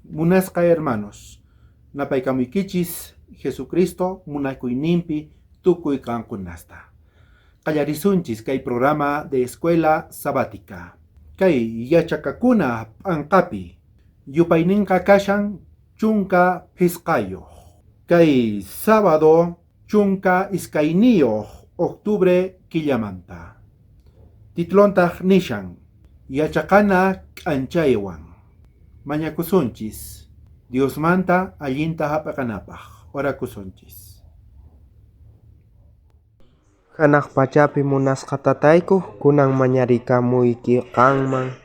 Munasqa hermanos, napaykamuykichis Jesucristo munakuyninpi tukuy qankunasta. Qallarisunchis kay programa de Escuela Sabática. Kay yachakakuna p'anqapi yupayninqa kashan 15. Kay sábado 12 octubre killamanta. Titulontaq nishan Yachaqana k'anchaywan. Mañakusunchis Diosmanta allinta hap'iqanapaq. Orakusunchis. Janaj pachapi munasqa tatayku, kunan mañarikamuyki qanman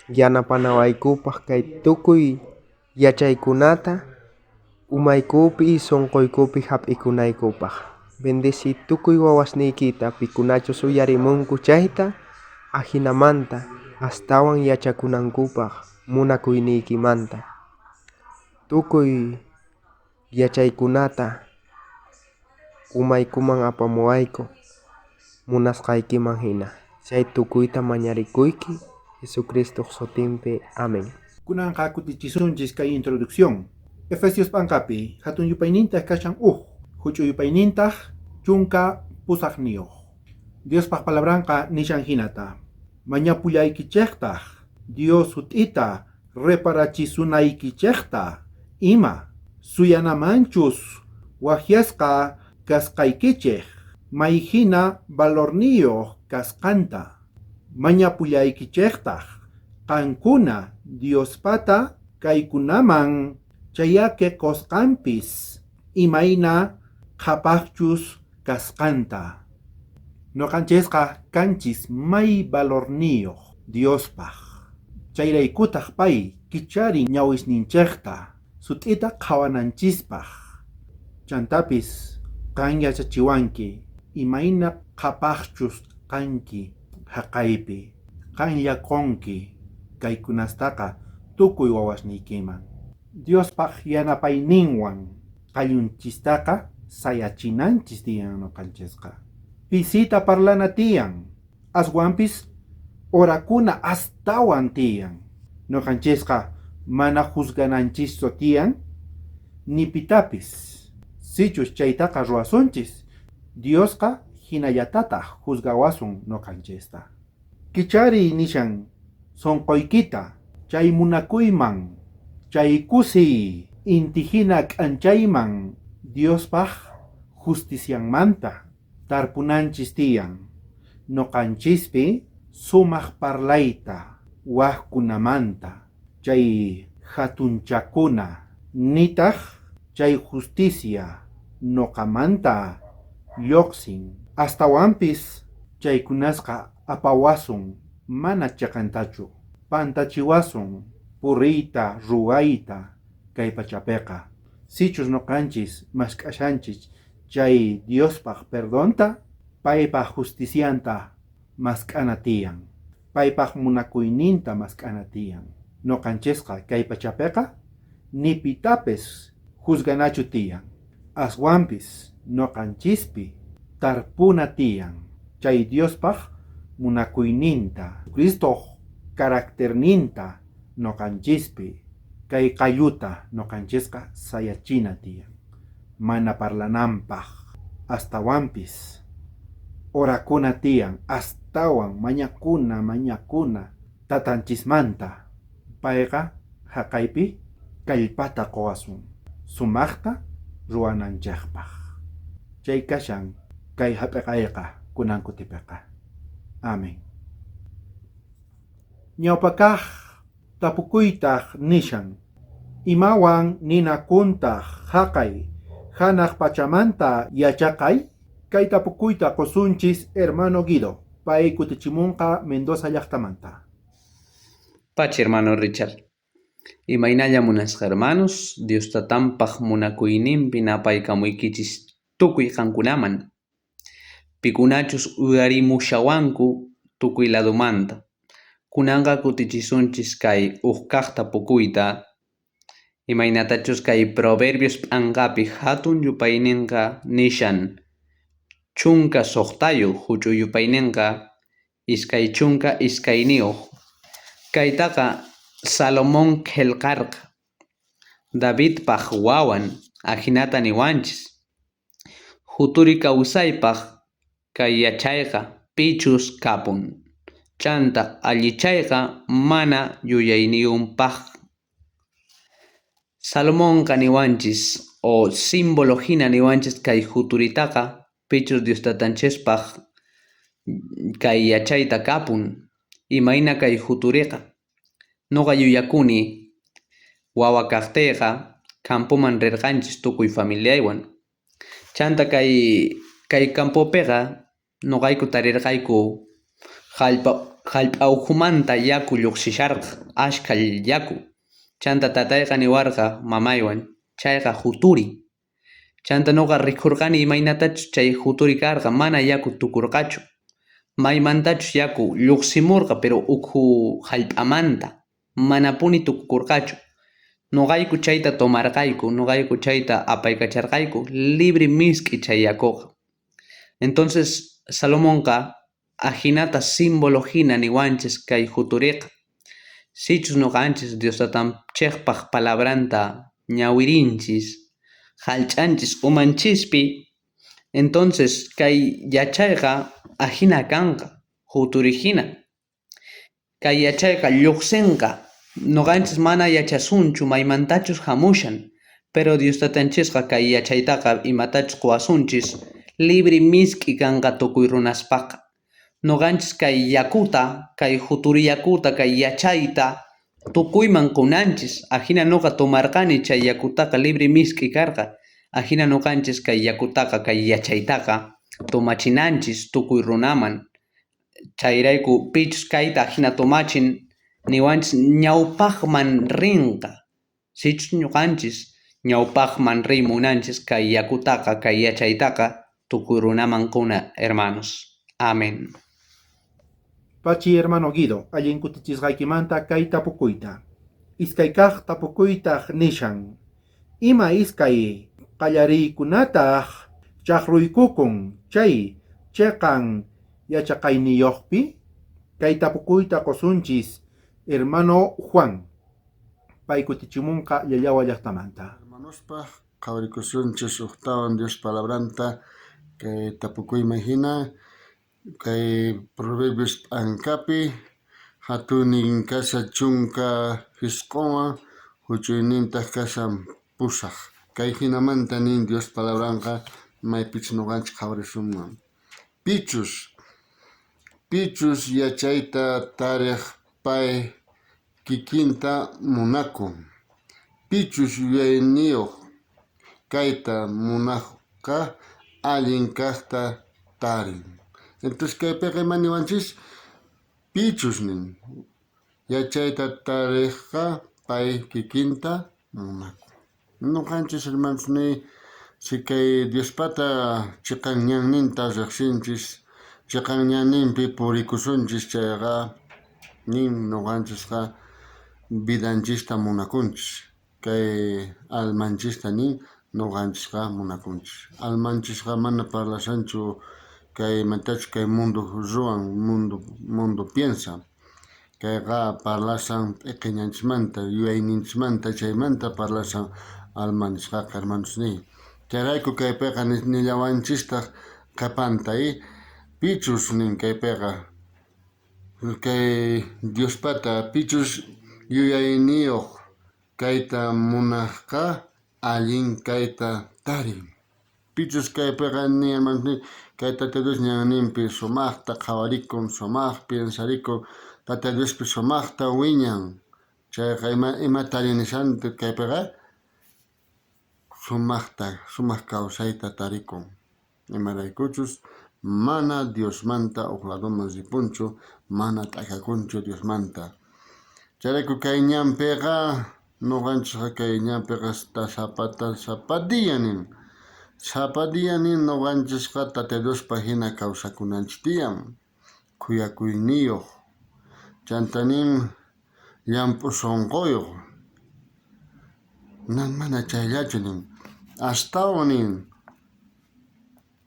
yanapanawaykupaj kay tukuy yachaykunata umaykupi sonqoykupi jap'ikunaykupaj. Bendeci tukuy wawasniykita pikunachus uyarimunku chayta, ajinamanta astawan yachakunankupaj munakuyniykimanta. Tukuy yachaykunata umaykuman apamuwayku munasqaykiman jina. Chay tukuyta mañarikuyki Jesucristoj sutinpi. Amén. Kunanqa kutichisunchis kay introducción. Efesios p'anqapi hatun yupaynintaq kashan uj, huch'uy yupaynintaq 18. Diospaj palabranqa nishan hinata. Mañapullaykichejtaj Dios sut'ita reparachisunaykichejta ima suyanamanchus wajyasqa kasqaykichej may hina valorniyoj kasqanta. Mañapullaykichejtaj qankuna Diospata kaykunaman chayaqe qosqanpis imayna qhapaqchus kasqanta. Noqanchisqa kanchis may valorniyoj Diospaj. Chayraykutaq pay kicharin ñawisninchejta sut'ita qhawananchispaj. Chantapis qan yachachiwanki imayna qhapaqchus kanki haqaypi. Qanlla qonki kaykunastaqa tukuy wawasniykiman. Diospaj yanapayninwan qallunchistaqa sayachinanchis tiyan noqanchisqa. Pisita parlana tiyan, aswanpis orakuna astawan tiyan. Noqanchisqa mana juzgananchischu tiyan ni pitapis. Sichus chaytaqa ruwasunchis, Diosqa hinallatataq juzgawasun noqanchista. Kichariy nishan sonqoykita chay munakuyman, chay kusiy inti hina k'anchayman Diospaj justicianmanta tarpunanchis tiyan. Noqanchispi sumaq parlayta wajkunamanta chay hatunchakuna nitaq chay justicia noqamanta lluqsin. Astawanpis chaykunasqa apawasun mana chiqantachu, pantachiwasun puriyta ruwayta kay pachapiqa. Sichus noqanchis mask'ashanchis chay Diospaj perdonta, paypaj justicianta mask'ana tiyan, paypaj munakuyninta mask'ana tiyan. Noqanchisqa kay pachapiqa ni pitapis juzganachu tiyan. Aswanpis noqanchispi tarpuna tiyan chay Diospaj munakuyninta, Cristoj caracterninta noqanchispi kay qalluta noqanchisqa sayachina tiyan. Mana parlananpaj astawanpis orakuna tiyan, astawan mañakuna mañakuna tatanchismanta. Payqa haqaypi kallpata qowasun sumaqta ruwananchejpaj. Chay kashan kay hap'iqayqa kunan kutipiqa. Amén. Ñawpakaq tapukuytaq nishan imawan ninakuntaq haqay hanaq pachamanta yachaqay? Kay tapukuyta qusunchis hermano Guido, pay kutichimunqa Mendoza llaqtamanta. Pachi hermano Richard. Imaynalla munasqa hermanos, Dios tatanpaj munakuyninpi napaykamuykichis tukuy qankunaman. Pikunachus uyarimushawanku tukuy ladumanta. Kunanqa kutichisunchis kay uj kaq tapukuyta, imaynatachus kay Proverbios p'anqapi hatun yupayninqa nishan 16, huch'uy yupayninqa 22. Kaytaqa Salomón qillqarqa. Davidpaj wawan, ajinata niwanchis. Juturi kawsaypaj kay yachayqa pichus kapun. Chanta allichayqa mana yuyayniyumpaj. Salomonqa niwanchis o símbolo jina niwanchis kay juturitaqa pichus Dios tatanchispaj kay yachayta kapun. Imayna kay juturiqa. Noqa yuyakuni wawa kajtiyqa campoman rirqanchis tukuy familiaywan. Chanta kay campopiqa noqayku tarirqayku jallp'a ukhumanta yaku lluqsisharqa, ashkha yaku. Chanta tatayqa niwarqa mamaywan, chayqa juturi. Chanta noqa rikhurqani imaynatachus chay juturi karqa, mana yaku tukurqachu. Maymantachus yaku lluqsimurqa, pero ukhu jallp'amanta, manapuni tukukurqachu. Noqayku chayta tomarqayku, noqayku chayta apaykacharqayku, libre misk'i chay yakuqa. Entonces Salomonqa ajinata símbolo jina niwanchis kay juturiqa. Sichus noqanchis Dios tatanchejpaj palabranta ñawirinchis, jallch'anchis umanchispi, entonces kay yachayqa ajina kanqa, juturi jina. Kay yachayqa lluqsinqa, noqanchis mana yachasunchu maymantachus jamushan, pero Dios tatanchisqa kay yachaytaqa imatachus quwasunchis, libre misk'i kanqa tukuy runaspaqqa. Noqanchis kay yakuta, kay juturi yakuta, kay yachayta tukuyman qunanchis. Ajina noqa tomarqani chay yakutaqa libre misk'i karqa. Ajina noqanchis kay yakutaqa, kay yachaytaqa tomachinanchis tukuy runaman. Chayrayku pichus kayta ajina tomachin niwanchis ñawpaqman rinqa. Sichus ñuqanchis ñawpaqman riy munanchis kay yakutaqa, kay yachaytaqa tukuy runaman quna, hermanos. Amén. Pachi hermano Guido, allin kutichisqaykimanta kay tapukuyta. Iskay kaq tapukuytaq nishan. Ima iskay qallariykunataq chaqruykukun chay cheqan yachaqayniyuqpi? Kay tapukuyta qusunchis hermano Juan. Pay kutichimunqa Llallawa llaqtamanta. Hermanospaj qhawarikusunchis ujtawan Dios palabranta kay tapukuyman hina kay Proverbios p'ankapi jatunnin kashan 19wan juch'uynintaj kashan 8. Kay jinamanta nin Dios palabranqa maypichus noqanchis qhawarisunman. Pichus yachayta tarej pay kikinta munakun. Pichus yuyayniyoj kayta munajqa allin kajta tarin. Entonces kaypiqa ima niwanchis? Pichus nin yachayta tarejqa pay kikinta munakun. Noqanchis hermanos ni si kay Diospata chiqan ñanninta riqsinchis, chiqan ñanninpi purikusunchis chayqa nin noqanchisqa vidanchista munakunchis. Kay almanchista nin noqanchisqa munakunchis. Almanchisqa mana parlashanchu kay imatachus kay mundo ruwan, mundo piensa. Kayqa parlashan p'iqiñanchismanta, yuyayninchismanta, chaymanta parlashan alma nisqaqa, hermanos niy. Chayrayku kaypiqa nillawanchistaq qhepanta, pichus nin kaypiqa kay Diospata pichus yuyayniyuq kayta munajqa allin kayta tarin. Pichus kaypiqa ni hermanos niy, kay Tata Dios ñanninpi sumaqta qhawarikun, sumaq piensarikun, Tata Diospi sumaqta wiñan. Chayqa ima tarin nishanta kaypiqa sumaqta, sumaq kawsayta tarikun. Imaraykuchus mana Diosmanta uj ladoman ripunchu, mana t'akakunchu Diosmanta. Chayrayku kay ñanpiqa noqanchisqa kay ñanpiqa sapa día nin. Sapa día nin noqanchisqa Tata Diospa hina kawsakunanchis tiyan. Khuyakuyniyuq. Chanta nin llamp'u sunquyuq. Mana chayllachu nin. Astawan nin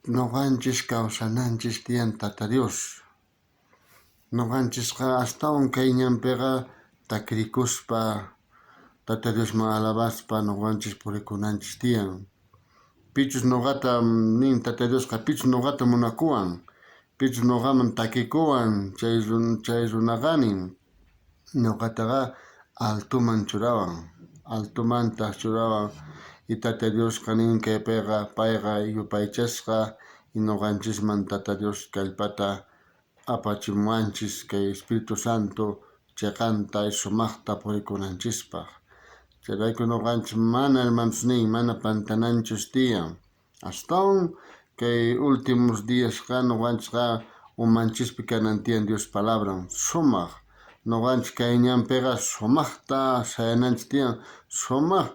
noqanchis kawsananchis tiyan Tata Dios. Noqanchisqa astawan kay ñanpiqa takrikuspa Tata Diosman alabaspa noqanchis purikunanchis tiyan. Pichus noqata nin Tata Diosqa, pichus noqata munakuwan, pichus noqaman takikuwan, chay runaqa nin noqataqa altoman churawan, altomantaj churawan. Y Tata Diosqa nin kaypiqa payqa yupaychasqa y noqanchisman Tata Dios kallpata apachimuwanchis kay Espíritu Santo cheqanta y sumajta purikunanchispaj. Chayrayku noqanchis mana hermanosniy mana pantananchis tiyan. Astawan kay últimos diasqa noqanchisqa umanchispi kanan tiyan Dios palabran sumaj. Noqanchis kay ñanpiqa sumajta sayananchis tiyan, sumaj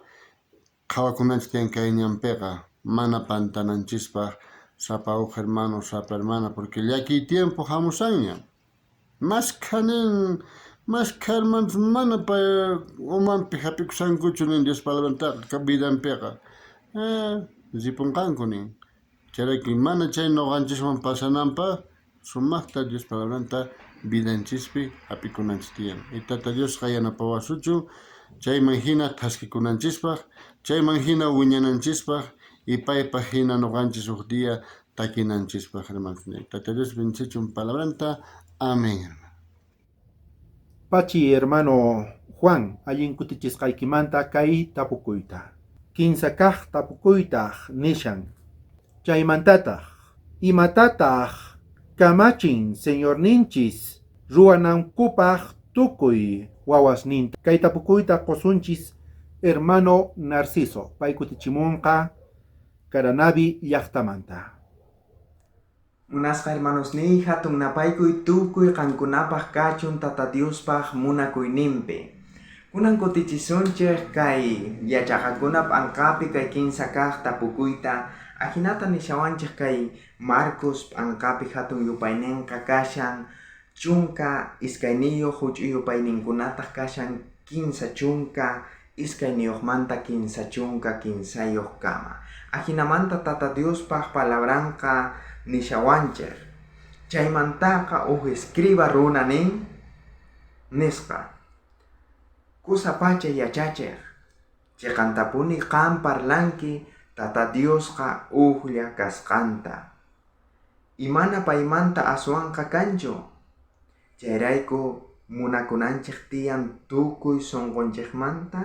qhawakunanchis tiyan kay ñanpiqa mana pantananchispaj sapa uj hermano, sapa hermana, porque llakiy tiempo hamushanña. Mashkha nin, mashkha hermanos mana umanpi hap'ikushankuchu nin Dios palabrantaqa vidanpiqa. Ripunqanku nin. Chayrayku mana chay noqanchiswan pasananpaj sumajta Dios palabranta vidanchispi hap'ikunanchis tiyan. Y Tata Diosqa yanapawasuchun chayman hina thaskikunanchispaj, chayman hina wiñananchispaj y paypaj hina noqanchis uj día takinanchispaj, hermanos. Tata Dios bendicichun palabranta. Amén, hermano. Pachi, hermano Juan, allin kutichisqaykimanta kay tapukuyta. Kinsa kaj tapukuytaj nishan. Chaymantataj, imatataj kamachin Señorninchis ruwanankupaj tukuy wawasninta? Kay tapukuyta qosunchis hermano Narciso, pay kutichimunqa Caranavi llajtamanta. Munasqa hermanosniy, hatun napaykuy tukuy qankunapaj kachun Tata Diospaj munakuyninpi. Kunan kutichisunchej kay yachaqakuna p'anqapi kay kinsa kaj tapukuyta, ajinata nishawanchej kay Marcos p'anqapi hatun yupayninqa kashan 12, huch'uy yupayninkunataj kashan 32manta 33kama. Ajinamanta Tata Diospaj palabranqa nishawanchej. Chaymantaqa uj escriba runa nin nisqa: Kusapacha yachachej, cheqantapuni qan parlanki Tata Diosqa ujlla kasqanta. Imana paymanta aswanqa kanchu. Chayrayku munakunanchej tiyan tukuy sonqonchejmanta,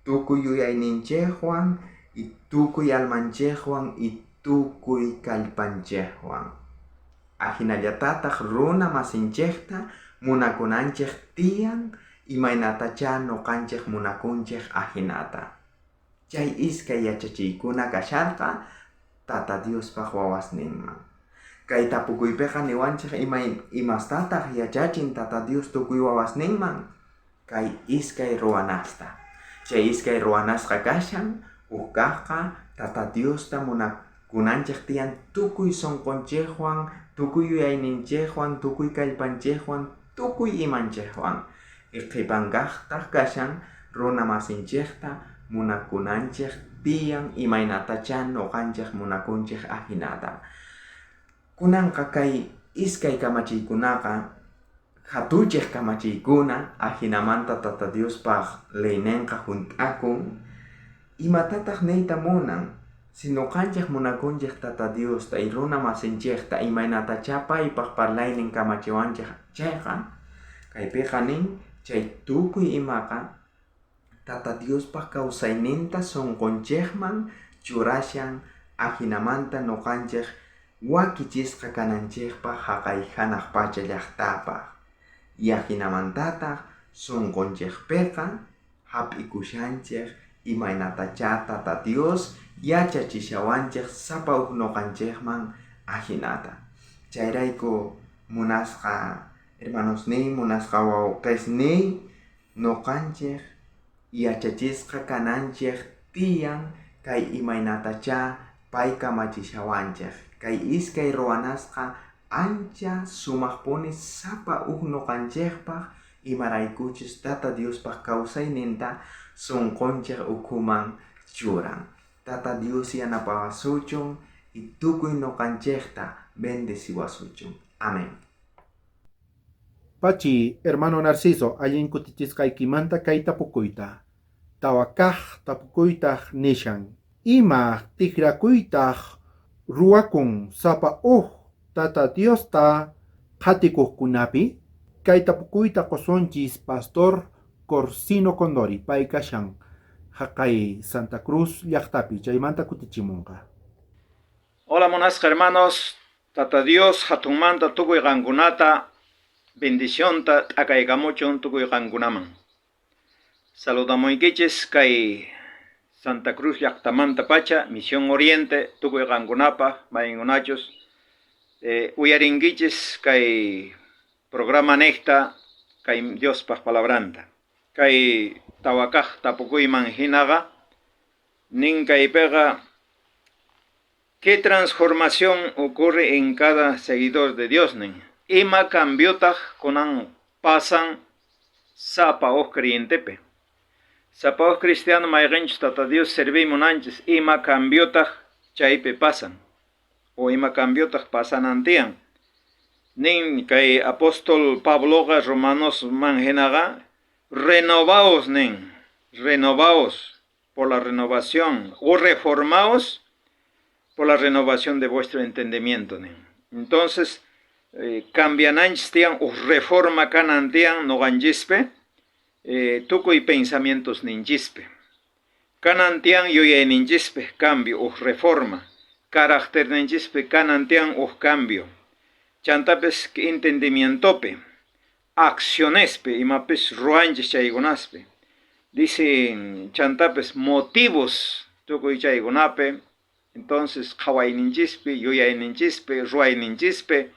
tukuy yuyayninchejwan, y tukuy almanchejwan, y tukuy kallpanchejwan. Ajinallatataj runa masinchejta munakunanchej tiyan imaynatachá noqanchej munakunchej ajinata. Chay iskay yachachiykuna kasharqa Tata Diospaj wawasninman. Kay tapukuypiqa niwanchej imastataj yachachin Tata Dios tukuy wawasninman? Kay iskay ruwanasta. Chay iskay ruwanasqa kashan, uj kajqa Tata Diosta munakunanchej tiyan tukuy sonqonchejwan, tukuy yuyayninchejwan, tukuy kallpanchejwan, tukuy imanchejwan. Y qhipan kajtaj kashan runa masinchejta munakunanchej tiyan imaynatachá noqanchej munakunchej ajinata. Kunanqa kay iskay kamachiykunaqa jatuchej kamachiykuna, ajinamanta Tata Diospaj leynenqa junt'akun. Imatataj niyta munan? Si noqanchej munakunchej Tata Diosta y runa masinchejta imaynatachá paypaj parlaynin kamachiwanchej chayqa, kaypiqa nin chay tukuy imaqa Tata Diospaj kawsayninta sonqonchejman churashan, ajinamanta noqanchej wakichisqa kananchejpaj jaqay janaj pacha llajtapaj. Y ajinamantataj sonqonchejpeqa jap'ikushanchej imaynatachá Tata Dios yachachishawanchej sapa uj noqanchejman ajinata. Chayrayku munasqa hermanosniy, munasqa wawqesniy, noqanchej yachachisqa kananchej tiyan kay imaynatachá pay kamachishawanchej. Kay iskay ruwanasqa ancha sumajpuni sapa uj noqanchejpaj, imaraykuchus Tata Diospaj kawsayninta sonqonchej ukhuman churan. Tata Dios yanapawasuchun y tukuy noqanchejta bendeciwasuchun. Amén. Pachi, hermano Narciso, allin kutichisqaykimanta kay tapukuyta. Tawa kaj tapukuytaj nishan. Ima tijrakuytaj ruwakun sapa uj Tata Diosta qhatikuqkunapi? Kay tapukuyta qusunchis Pastor Corsino Condori, pay kashan jaqay Santa Cruz llaqtapi, chaymanta kutichimunqa. Hola monasqa hermanos, Tata Dios hatunmanta tukuy qankunata bendicionta t'akaykamuchun tukuy qankunaman. Saludamuykichis kay Santa Cruz llaqtamanta pacha, Misión Oriente, tukuy qankunapaj mayninkunachus uyarinkichis kay programa nejta kay Diospaj palabranta. Kay tawakaj tapukuyman hinaqa nin kaypiqa ¿Qué transformación ocurre en cada seguidor de Dios? Nin? Ima cambiotaj kunan pasan sapa uj creyentepi. Sapa uj cristiano mayqinchus Tata Dios serviy munanchis ima cambiotaj chaypi pasan o ima cambiotaj pasanan tiyan. Nin kay apóstol Pabloqa Romanosman hinaqa renovaos nin, renovaos por la renovación o reformaos por la renovación de vuestro entendimiento. Nin. Entonces, cambiananchis tiyan uj reforma kanan tiyan noqanchispi tukuy pensamientos ninchispi. Kanan tiyan yuyayninchispi cambio uj reforma, carácter kanan tiyan uj cambio. Chantapis entendimientopi, accionespi, imapis ruwanchis chaykunaspi. Dicen chantapis motivos tukuy chaykunapi. Entonces qhawayninchispi, yuyayninchispi, ruwayninchispi,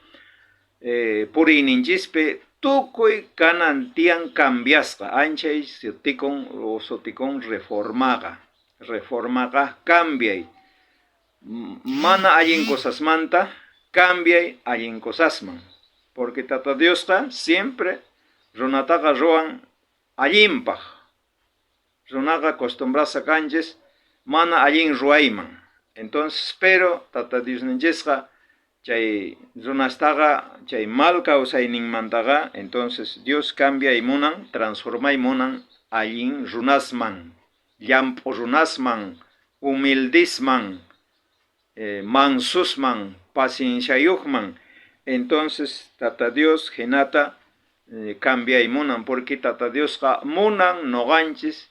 puriyninchispi tukuy kanan tiyan cambiasqa anchay sutikun o sutikun reformaqa. Reformaqa cambiay. Mana allin cosasmanta cambiay allin cosasman. Porque Tata Diosqa siempre runataqa ruwan allinpaj. Runaqa acostumbrasqa kanchis mana allin ruwayman. Entonces, pero Tata Diosninchisqa chay runastaqa chay mal kawsayninmantaqa entonces Dios cambiay munan, transformay munan allin runasman, llamp'u runasman, humildisman, mansusman, pacienciayuqman. Entonces Tata Dios hinata cambiay munan porque Tata Diosqa munan noqanchis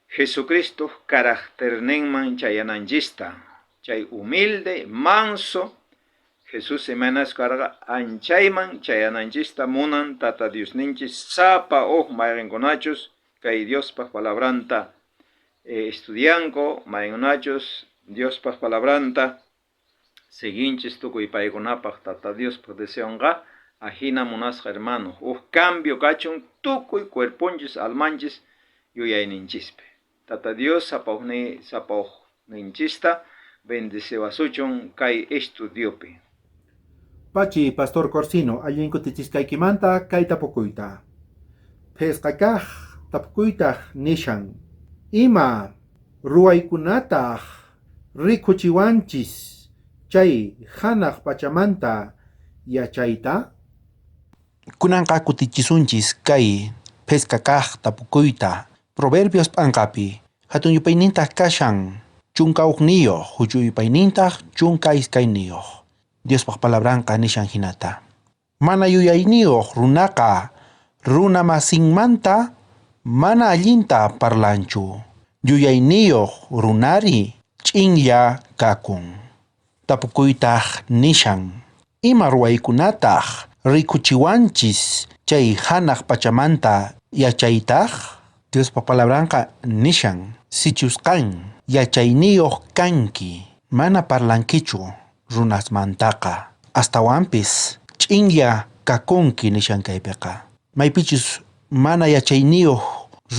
Jesucristo carácterninman chayananchista. Chay humilde, manso, Jesús imaynas karqa anchayman chayananchista munan Tata Diosninchis sapa uj mayqinkunachus kay Diospaj palabranta estudianku mayqinkunachus Diospaj palabranta seguinchis tukuy paykunapaj Tata Diospaj deseonqa ajina munasqa hermano uj cambio kachun tukuy cuerponchis almanchis yuyayninchispi. Tata Dios sapa ujninchista bendeciwasuchun kay estudiopi. Pachi, Pastor Corsino, allin kutichisqaykimanta kay tapukuyta. Phisqa kaj tapukuytaj nishan. Ima ruwaykunataj rikuchiwanchis chay hanaq pachamanta yachayta? Kunanqa kutichisunchis kay phisqa kaj tapukuyta. Proverbios p'anqapi hatun yupaynintaj kashan 11, huch'uy yupaynintaj 12. Diospaj palabranqa nishan hinata. Mana yuyayniyuq runaqa runa masinmanta mana allinta parlanchu. Yuyayniyuq runari ch'inlla kakun. Tapukuytaj nishan. Ima ruwaykunataj rikuchiwanchis chay hanaq pachamanta yachaytaj? Diospa palabranqa nishan. Sichus qan yachayniyuq kanki mana parlankichu runasmantaqa. Astawanpis ch'inlla kakunki nishan kaypiqa. Maypichus mana yachayniyuq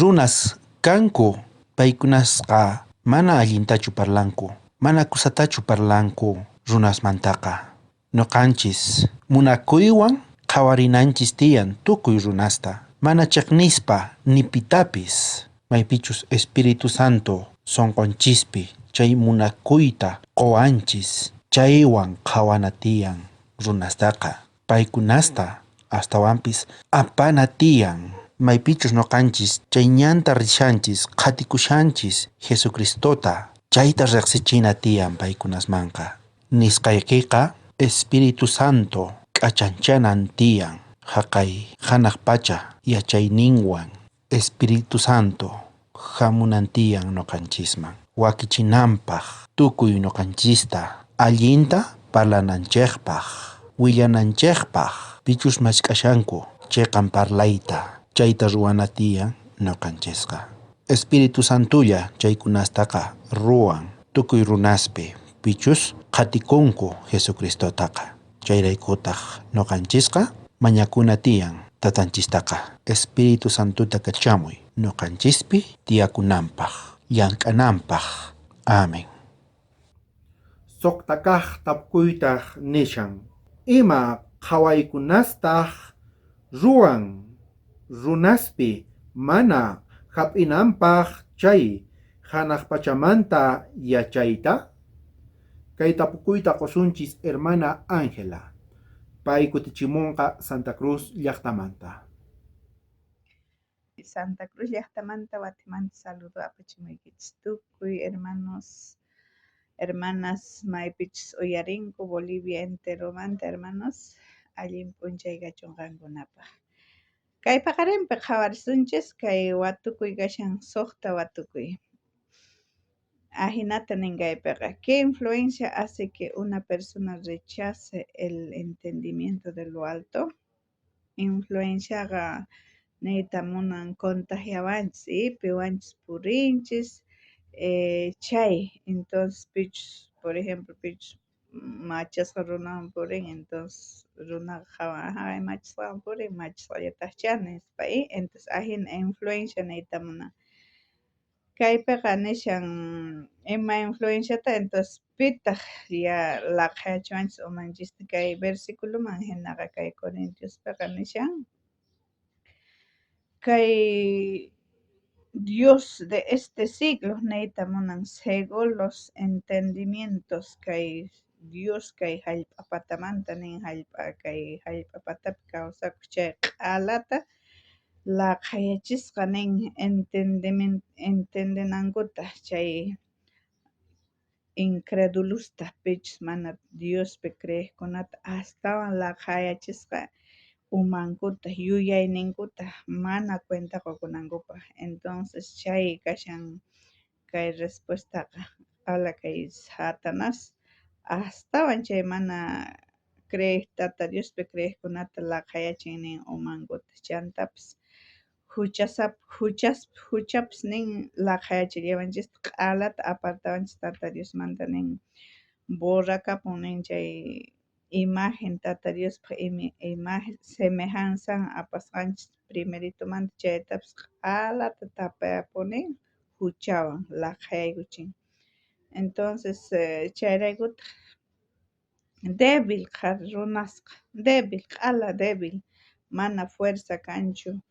runas kanku paykunasqa mana allintachu parlanku, mana kusatachu parlanku runasmantaqa. Noqanchis munakuywan qhawarinanchis tiyan tukuy runasta, mana chiqnispa ni pitapis. Maypichus Espíritu Santo sunqunchispi chay munakuyta quwanchis chaywan qhawana tiyan runastaqa. Paykunasta astawanpis apana tiyan Maypichus noqanchis chay ñanta rishanchis, qhatikushanchis Jesucristota, chayta riqsichina tiyan paykunasmanqa. Nisqaykiqa Espíritu Santo k'achanchanan tiyan haqay hanaq pacha yachayninwan Espíritu Santo hamunan tiyan noqanchisman wakichinanpaq tukuy noqanchista allinta parlananchejpaq willananchejpaq pichus mask'ashanku cheqan parlayta chayta ruwana tiyan noqanchisqa. Espíritu Santulla chaykunastaqa ruwan tukuy runaspi pichus qhatikunku Jesucristotaqa. Chayraykutaq noqanchisqa mañakuna tiyan tatanchistaqa Espíritu Santuta kachamuy noqanchispi tiyakunanpaq llank'ananpaq. Amén. Suqta kaq tapukuytaq nishan ima qhawaykunastaq ruwan runaspi mana hap'inanpaq chay hanaq pachamanta yachayta? Kay tapukuyta qusunchis hermana Ángela. Pay kutichimunqa Santa Cruz llaqtamanta. Santa Cruz llaqtamanta watimanta saludo apachimuykichis tukuy hermanos, hermanas maypichus uyarinku Bolivia enteromanta hermanos, allin p'unchay kachun qankunapaq. Kay paqarinpi qhawarisunchis kay watukuy kashan suqta watukuy. Ajinata nin kaypiqa, ¿qué influencia hace que una persona rechace el entendimiento de lo alto? Influenciaqa niyta munan contagiawanchis y piwanchis purinchis chay entonces pichus por ejemplo pichus machasqa runawan purin entonces runaqa qhawan aha machasqawan purin machasqallataqchá nispa y entonces ajina influencia niyta munan. Kaypiqa nishan ima influenciata entonces pitaq ya laqhayachiwanchis umanchista kay versiculoman hinaqa kay Corintiospiqa nishan kay Dios de este siglo niyta munan cegó los entendimientos kay Dios kay hallp'a patamanta nin hallp'a kay hallp'a patapi kawsakuq chay q'alata laqhayachisqa nin entendenankuta chay incredulusta pichus mana Diospi creeqkunata astawan laqhayachisqa umankuta yuyayninkuta mana cuenta qukunankupaq. Entonces chay kashan kay respuestaqa q'ala kay Satanás astawan chay mana creeq Tata Diospi creeqkunata laqhayachin nin umankuta chantapis huchapis nin laqhayachillawanchista q'alata apartawanchis Tata Diosmanta nin borrakapun nin chay imagen Tata Diospaq imagen semejanzan apasqanchis primeritomanta chaytapis q'alata tapayapunin huchawan laqhayaykuchin. Entonces chayraykutaq débil runasqa débil q'ala débil mana fuerza kanchu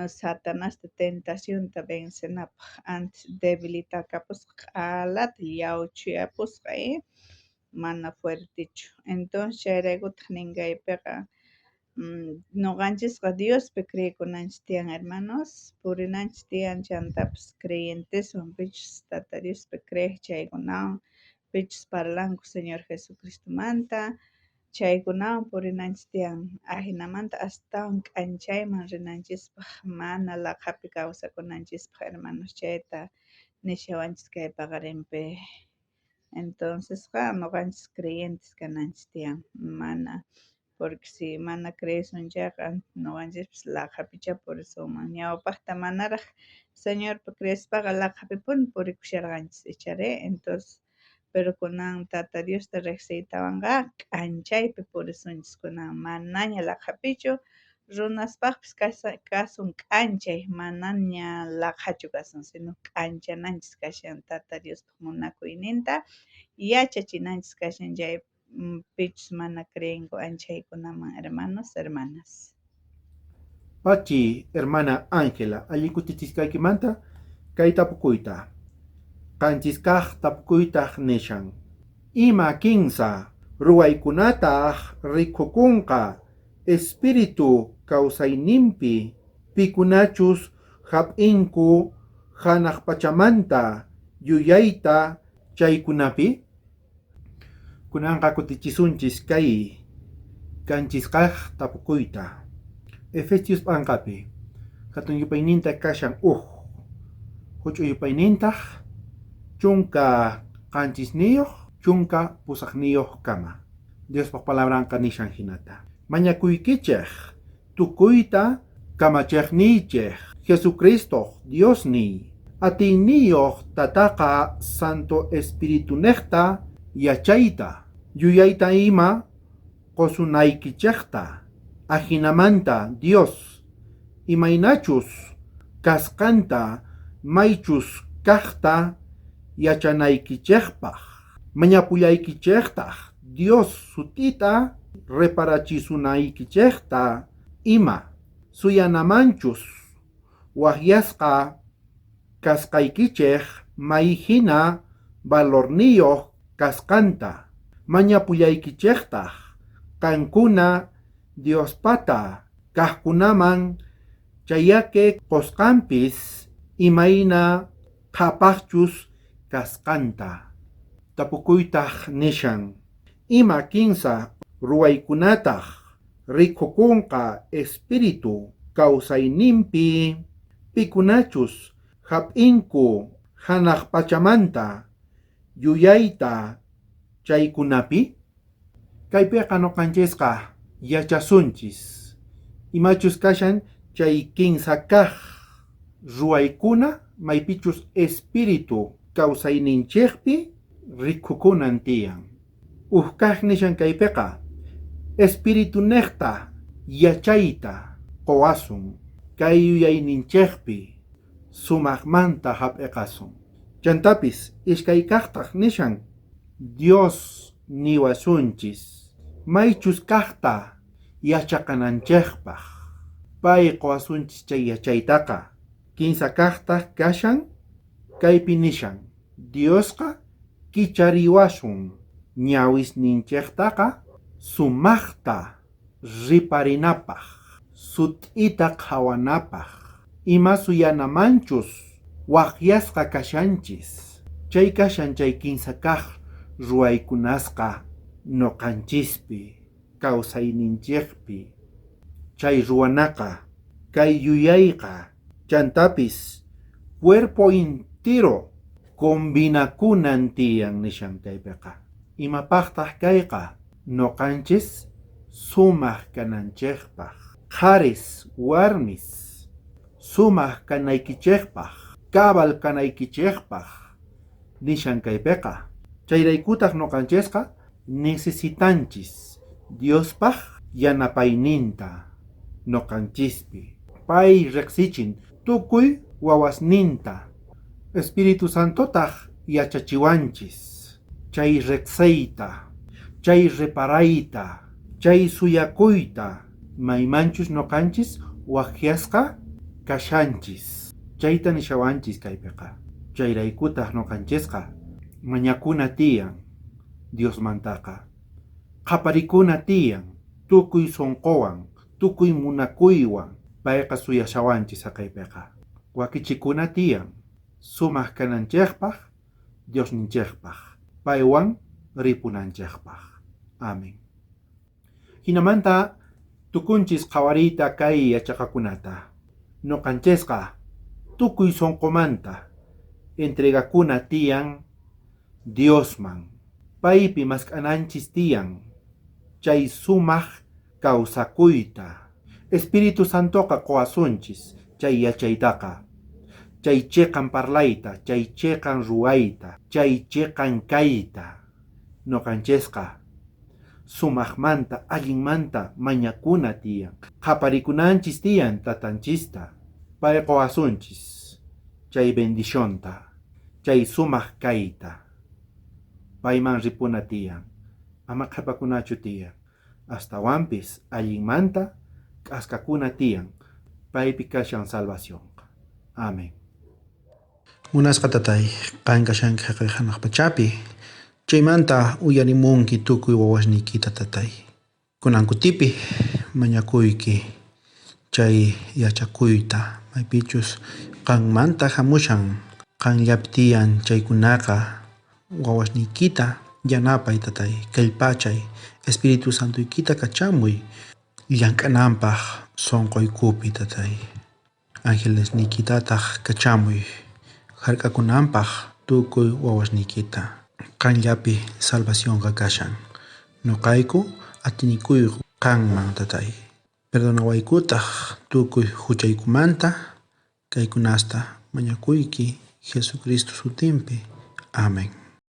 Satanasta tentacionta vencenapaq antes debilitakapusqa q'alata llawchuyapusqa mana fuertechu. Entonces chayraykutaq nin kaypiqa noqanchisqa Diospi creekunanchis tiyan hermanos, purinanchis tiyan chantapis creyenteswan pichus Tata Diospi creeq chaykunawan pichus parlanku Señor Jesucristomanta chaykunawan purinanchis tiyan ajinamanta astawan k'anchayman rinanchispaq mana laqhapi kawsakunanchispaq hermanos chayta nishawanchis kay paqarinpi. Entonces qa noqanchis creyentes kananchis tiyan mana porque si mana creesun chayqa noqanchispis laqhapichá purisunman ñawpaqta manaraq Señorpi creespaqa laqhapipuni purikusharqanchis ichari entonces pero kunan Tata Diosta riqsiytawanqa k'anchaypi purisunchis kunan manaña laqhapichu runaspaqpis kasun k'anchay manaña laqhachu kasun sino k'anchananchis kashan Tata Diospaq munakuyninta yachachinanchis kashan chay pichus mana creenku anchaykunaman hermanos, hermanas. Pachi, hermana Ángela, allin kutichisqaykimanta kay tapukuyta. Qanchis kaq tapukuytaq nishan. Ima kinsa ruwaykunataq rikukunqa espíritu kawsayninpi Pikunachus jap'inku hanaq pachamanta yuyayta chaykunapi? Kunanqa kutichisunchis kay kanchisqaj tapukuyta. Efesios p'anqapi hatun yupayninta kashan uj, huch'uy yupaynintaq 17, 18 kama. Diospaj palabranqa nishan hinata. Mañakuykichej tukuyta kamachejniychej Jesucristo Diosniy atiyniyoj tataqa Santo Espiritunejta yachayta yuyayta ima qosunaykichejta ajinamanta Dios imaynachus kasqanta maychus kajta yachanaykichejpaj mañapullaykichejtaj Dios sut'ita reparachisunaykichejta ima suyanamanchus wajyasqa kasqaykichej may hina valorniyoj kasqanta mañapullaykichejtaj qankuna Diospata kajkunaman chayaqe qosqanpis imayna qhapajchus kasqanta. Tapukuytaj nishan ima kinsa ruwaykunataj rikukunqa espíritu kawsayninpi pikunachus jap'inku hanaq pachamanta yuyayta chaykunapi? Kaypiqa noqanchisqa yachasunchis imachus kashan chay kinsa kaj ruwaykuna maypichus espíritu kawsayninchikpi rikukunan tiyan. Uj kaj nishan kaypiqa espíritu nejta yachayta qowasun kay yuyayninchikpi sumaqmanta hap'iqasun. Chantapis iskay kajtaj nishan Dios niwasunchis maychus kajta yachaqananchejpaj pay qowasunchis chay yachaytaqa. Kinsa kajtaj kashan kaypi nishan Diosqa kichariwasun ñawisninchejtaqa sumaqta riparinapaj sut'ita qhawanapaj ima suyanamanchus wajyasqa kashanchis. Chay kashan chay kinsa kaj ruwaykunasqa noqanchispi kawsayninchikpi. Chay ruwanaqa kay yuyayqa chantapis cuerpo intiro combinakunan tiyan nishan kaypiqa. Imapajtaj kayqa noqanchis sumaq kananchejpaj qharis warmis sumaq kanaykichejpaj cabal kanaykichejpaj nishan kaypiqa. Chayraykutaq noqanchisqa necesitanchis Diospaj yanapayninta noqanchispi. Pay riqsichin tukuy wawasninta. Espíritu Santotaq yachachiwanchis chay riqsiyta, chay reparayta, chay suyakuyta maymanchus noqanchis wajyasqa kashanchis. Chayta nishawanchis kaypiqa. Chayraykutaq noqanchisqa mañakuna tiyan Diosmantaqa. Qhaparikuna tiyan tukuy sunquwan, tukuy munakuywan payqa suyashawanchis haqaypiqa. Wakichikuna tiyan sumaq kananchejpaj Diosninchejpaj paywan ripunanchejpaj. Amén. Hinamanta tukunchis qhawariyta kay yachaqakunata. Noqanchisqa tukuy sunqumanta entregakuna tiyan Diosman. Paypi mask'ananchis tiyan chay sumaq kawsakuyta. Espíritu Santoqa qowasunchis chay yachaytaqa, chay chiqan parlayta, chay chiqan ruwayta, chay chiqan kayta. Noqanchisqa sumaqmanta allinmanta mañakuna tiyan. Qhaparikunanchis tiyan tatanchista. Pay qowasunchis chay bendicionta, chay sumaq kayta. Payman ripuna tiyan. Ama qhapakunachu tiyan. Astawanpis allinmanta k'askakuna tiyan. Paypi kashan salvacionqa. Amén. Munasqa tatay, qan kashanki jaqay hanaq pachapi. Chaymanta uyarimunki tukuy wawasniykita tatay. Kunan kutipi mañakuyki. chay yachakuyta, maypichus qanmanta jamushan, qanllapi tiyan chaykunaqa. Wawasniykita yanapay, Tatay, kallpachay, Espíritu Santoykita kachamuy llank'ananpaj sonqoykupi, Tatay. Angelesniykitataj kachamuy jark'akunanpaj tukuy wawasniykita. Qanllapi salvacionqa kashan. Noqayku atinikuyku qanman, Tatay. Perdonawaykutaj tukuy juchaykumanta, kaykunasta mañakuyki Jesucristo sutinpi. Amén.